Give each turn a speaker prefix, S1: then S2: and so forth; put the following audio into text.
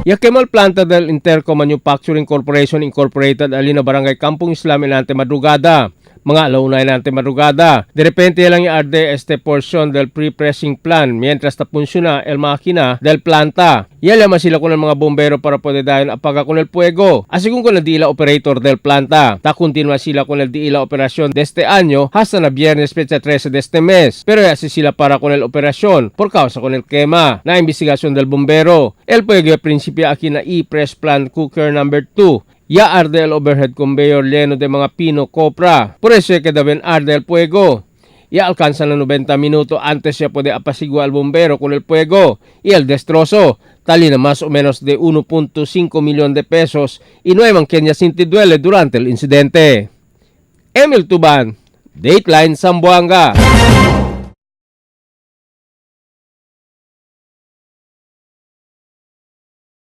S1: Ya quemó el planta del Interco Manufacturing Corporation Incorporated ali na barangay Kampong Islam en madrugada. Mga alauna en ante madrugada. De repente lang arde este porción del pre-pressing plant mientras ta funciona el máquina del planta. Ya llama sila con el mga bombero para poder dahil apaga con el fuego. Así con el dila operator del planta. Ta continua sila con el dila operación de este año hasta na viernes fecha 13 de este mes. Pero ya si sila para con el operación por causa con el quema. Na investigación del bombero. El fuego principio aquí na e-press plant cooker number 2. Ya arde el overhead conveyor lleno de mga pino copra. Por eso es que deben arde el fuego. Ya alcanza na 90 minutos antes ya puede apaciguar al bombero con el fuego y el destrozo. Tali na más o menos de 1.5 millón de pesos y no hay man quien ya sinti duele durante el incidente. Emil Tuban, Dateline Zamboanga.